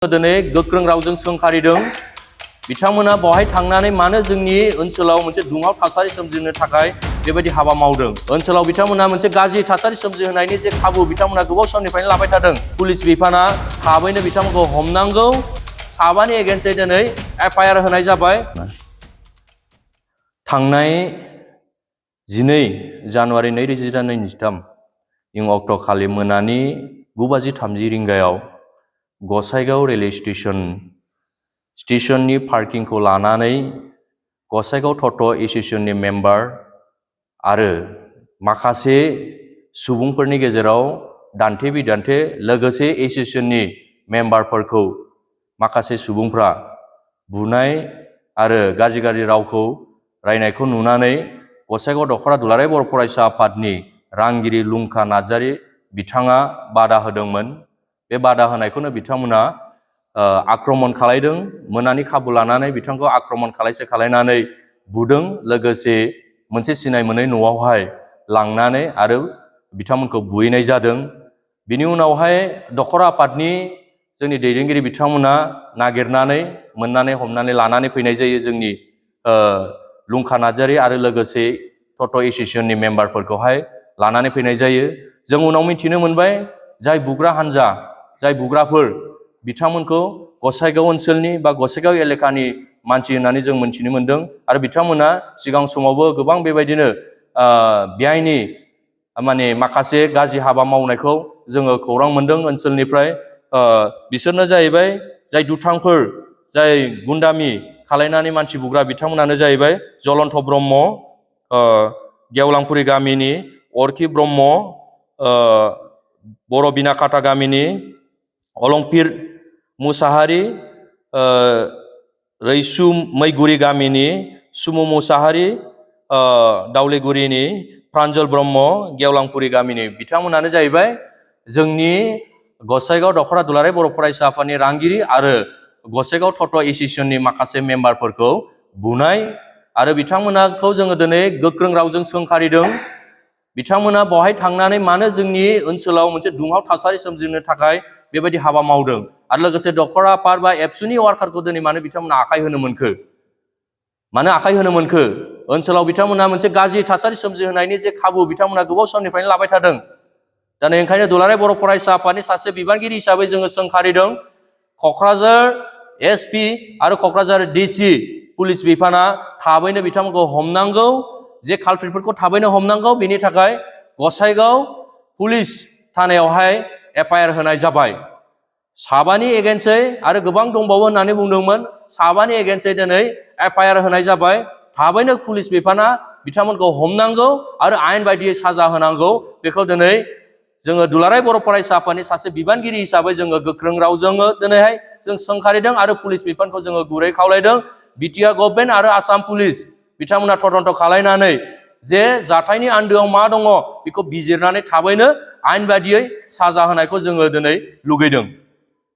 दिनै गोख्रों रावजों सोंखारिदों बिथांमोना बहाय थांनानै मानो जोंनि ओनसोलाव मोनसे दुंहाव थासारि सोमजिनो थाखाय बेबायदि हाबा मावदों ओनसोलाव बिथांमोना मोनसे गाज्रि थासारि सोमजिहोनायनि जे खाबु बिथांमोना गोबाव समनिफ्रायनो लाबाय थादों पुलिस बिफाना थाबैनो बिथांमोनखौ हमनांगौ साबानि एगेन्स्टै दिनै एफआईआर होनाय जाबाय थांनाय 12 जानुवारि 2023 इं अक्ट'खालि मोनानि 9:30 रिंगायाव गसाइगाव रेलवे स्टेशननि पार्किंखौ लानानै गसाइगाव टट' एस'सिएशननि मेम्बार आरो माखासे सुबुंफोरनि गेजेराव दान्थे बिदान्थे लोगोसे एस'सिएशननि मेम्बारफोरखौ माखासे सुबुंफ्रा बुनाय आरो गाज्रि रावखौ रायनायखौ नुनानै गसाइगाव दख'रा दुलाराय बर' फरायसा आफादनि रांगिरि लुंखा नार्जारि बिथाङा बादा होदोंमोन बे बादा होनायखौनो बिथांमोना आक्रमण खालायदों मोनानि खाबु लानानै बिथांखौ आक्रमण खालायनानै बुदों लोगोसे मोनसे सिनाय मोनै न'आवहाय लांनानै आरो बिथांमोनखौ बुहैनाय जादों बिनि उनावहाय दख'रा आफादनि जोंनि दैदेनगिरि बिथांमोना नागिरनानै मोननानै हमनानै लानानै फैनाय जायो जोंनि लुंखा नार्जारि आरो लोगोसे टट' एस'सिएशननि मेम्बारफोरखौहाय लानानै फैनाय जायो जों उनाव मिथिनो मोनबाय जाय बुग्रा हान्जा जाय बुग्राफोर बिथांमोनखौ गसाइगाव ओनसोलनि बा गसाइगाव एलेकानि मानसि होननानै जों मिथिनो मोनदों आरो बिथांमोना सिगां समावबो गोबां बेबायदिनो बेहायनि माने माखासे गाज्रि हाबा मावनायखौ जोङो खौरां मोनदों ओनसोलनिफ्राय बिसोरनो जाहैबाय जाय दुथांफोर जाय गुन्दामि खालायनानै मानसि बुग्रा बिथांमोनानो जाहैबाय जलन्त ब्रह्म गेवलांफुरि गामिनि अरखि ब्रह्म बर' बिनाकाटा गामिनि अलंफिर मुसाहारि रैसुमैगुरि गामिनि सुमु मुसाहारि दावलिगुरिनि प्रान्जल ब्रह्म गेवलांफुरि गामिनि बिथांमोनानो जाहैबाय जोंनि गसाइगाव दख'रा दुलाराय बर' फरायसा आफादनि रांगिरि आरो गसाइगाव टट' एस'सिएशननि माखासे मेम्बारफोरखौ बुनाय आरो बिथांमोनखौ जोङो दिनै गोख्रों रावजों सोंखारिदों बिथांमोना बहाय थांनानै मानो जोंनि ओनसोलाव मोनसे दुंहाव थासारि सोमजिनो थाखाय बेबायदि हाबा मावदों आरो लोगोसे दख'रा आफाद बा एबसुनि वार्कारखौ दिनै मानो बिथांमोना आखाइ होनो मोनखो मानो आखाइ होनो मोनखो ओनसोलाव बिथांमोना मोनसे गाज्रि थासारि सोमजिहोनायनि जे खाबु बिथांमोना गोबाव समनिफ्रायनो लाबाय थादों दा ओंखायनो दुलाराय बर' फरायसा आफादनि सासे बिबानगिरि हिसाबै जोङो सोंखारिदों क'क्राझार एसपि आरो क'क्राझार डिसि पुलिस बिफाना थाबैनो बिथांमोनखौ हमनांगौ जे कालप्रिटफोरखौ थाबैनो हमनांगौ बेनि थाखाय गसाइगाव पुलिस थानायावहाय एफआईआर होनाय जाबाय साबानि एगेन्स्टै आरो गोबां दंबावो होननानै बुंदोंमोन साबानि एगेन्स्टै दिनै एफआईआर होनाय जाबाय थाबैनो पुलिस बिफाना बिथांमोनखौ हमनांगौ आरो आयेन बायदियै साजा होनांगौ बेखौ दिनै जोङो दुलाराय बर' फरायसा आफादनि सासे बिबानगिरि हिसाबै जोङो गोख्रों रावजों दिनैहाय जों सोंखारिदों आरो पुलिस बिफानखौ जोङो गुरै खावलायदों बिटिआर गभर्नमेन्ट आरो आसाम पुलिस बिथांमोना तदन्त खालायनानै जे जाथायनि आन्दोआव मा दङ बेखौ बिजिरनानै थाबैनो आयेन बायदियै साजा होनायखौ जोङो दिनै लुगैदों